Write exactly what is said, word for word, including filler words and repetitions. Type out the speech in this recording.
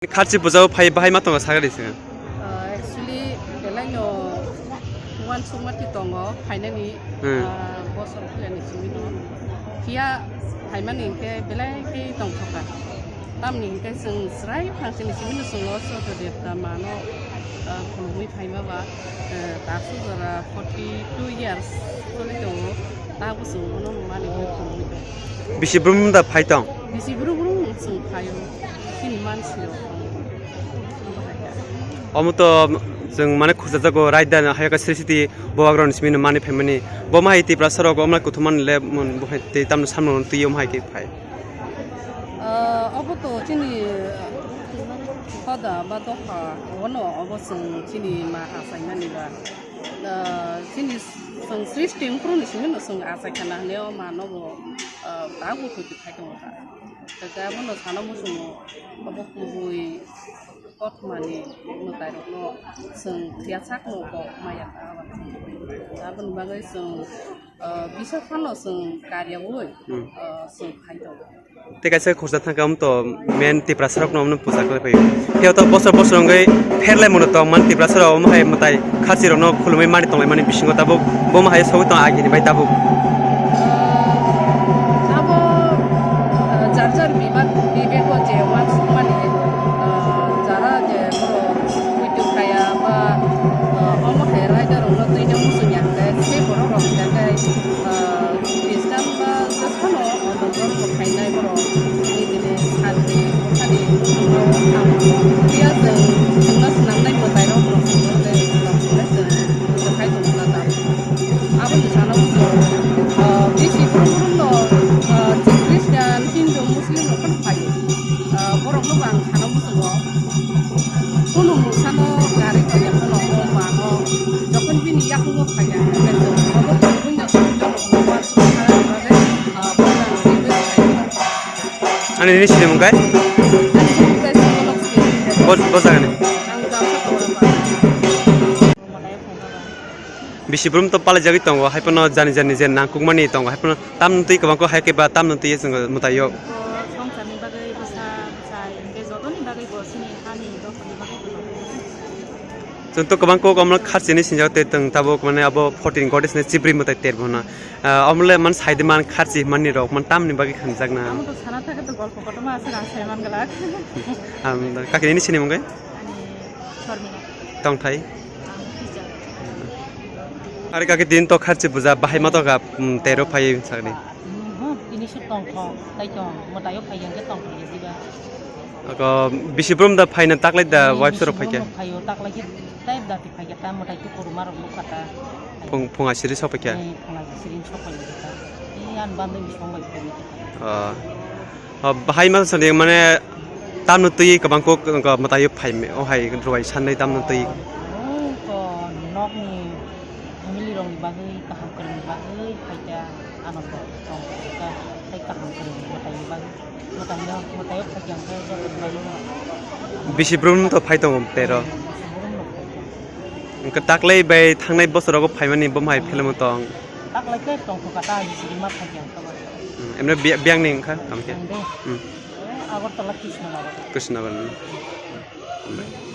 Kharchi puja o phai bahai ma tongo, sagadi se. Ah, actually, belai no uansukma ti tongo, phainani, Hmm. ah, bosor philani simi no. Phiya phaimani hinkhe belai khe tongthokha. Tamni hinkhe chwng chwrai phangchini simi no chwng o Surya Devta mano, ah, khulumui phaima ba, ah, taksu jora forty two years choli tongo. Tabuk chwng bono mani bai khulumui tongo. Bisi brum da phai tong? Bisi brum brum chwng phaio. Chini mansi rok. Omo to chwng mane khursa jago raida na hayaka sri siti bowagroni simi no mani phaimani. Bo ma hai Tiprasa rok omo kuthumani le mun bo hai tei tamno samno twi omo hai khe phai. Ah, obo to chini hoda ba dopha, ono obo chwng chini ma achaimani ba. Ah, chini chwng srishti wngphuru ni simi no chwng achai khana hwnwi o mano bo, ah, ta buthui twi khai tongo ta. Khe abono sana muchungo obo kubui kothomani mwtairokno chwng phiya sakno kok maya ta abo. Aboni bagwi chwng, ah, bisa phano chwng karyaui, Hmm. ah, chwng khai tongo. Tei kaisa khorsa thangkhe omo to main Tiprasa rokno omo puja khlai phaio. Phiya to bosor bosor wngwi pherlai mano tong man Tiprasa rok omo hai mwtai kharchi rokno khulumui mani tonglai mani bisingo tabuk bo ma hai sogwi tong agini bai tabuk. Abo, ah, jar jar bibak bibek o je uansukmani, ah, jara je borok muitu khaya ba, ah, omo hai raida rokno twi muchung ya khe se borok rok ya khe, ah, Khristan ba jephano ono dhormo khainai borok, tei bini santi bukhani bwskango tamo. Phiya chwng chwngno swnamnai mwtairok rok swngo tei swnam swnai chwng muchung khai tongo na tamo. Aboni sana muchung, ah, bisi brum brumno, ah, chwng Christian, Hindu, Muslim rok phano phaio. Ah, borokno bo ang sana muchungo. Kunu mungsano gari kaiya phano o mano, jokhon bini yakungo phaiya, hwnkhe chwng obo buino buino uansukna bagwi, ah, program twiwi khlai. Ani nini sinimung kai? Ani nini kai Sukolok Sri. Bo, bo jagani? Ang Jamsa Kaurapara. Bisi brum to palai jagwi tongo, hai phano jani jani je nangkukmani tongo, hai phano tamno twi kwbangkhe hai khe ba tamno twi chwng mwtaio. Bo swngcharni bagwi bwsa bwsai hinkhe jotoni bagwi bo chini hani dophani bagwi bo joto. Chwng to kwbangkhe omo kharchini sinjak tei tong tabuk mane abo fourteen goddess ni chibri mwtai terbo hwnna. Ah, omo le man saide man kharchi manni rok man tamni bagwi khanjakna. Amo to sana thakhe to golpo kotorma aswk ang sai man glak. Am, kakini ni sinimung kai? Ani Sharmila. Tongthai? Ang teacher. Are kaki din to kharchi puja bahai ma to ka, mm, tero phai sakni. Mhm, ini su tongthok, tai tong, mwtaio phai yang ke tongthok ya diba. Ako bisi brum da phaina taklai da wife soro phaikha. Bisi brum phaio taklai khe tai da phaikha ta mwtai tu kuruma rok nukha ta. Phung, phung asiri sok phaikha. Eh, phung asiri sok phaikha ta. Ini an bandai bisong bai phaikha. Ah. Ah, bahai ma sani mane tamno twi kwbang kok, kok mwtaio phai me, o hai rwai sannai tamno twi. Oh, to nokni family rokni bagwi, kaham kwrwngni bagwi phaikha, ano to tong kha, tei kaham kwrwngni mwtaini bagwi, mwtaino, mwtaio phaikha hwnkhe joto bagwi. Bisi brum to phai tongo tero. Bisi brum no phaikha. Hwnkhe taklai bai thangnai bosorogo phaimani bo hai film tong. Taklai khe tongthok kha ta, bisi rima phaikha hwnkhe. Hmm, emne bi-, biyang ni wngkha, tamo khe? Ang de. Hmm. Agartala Krishna Nagar. Krishna Nagar, hmm.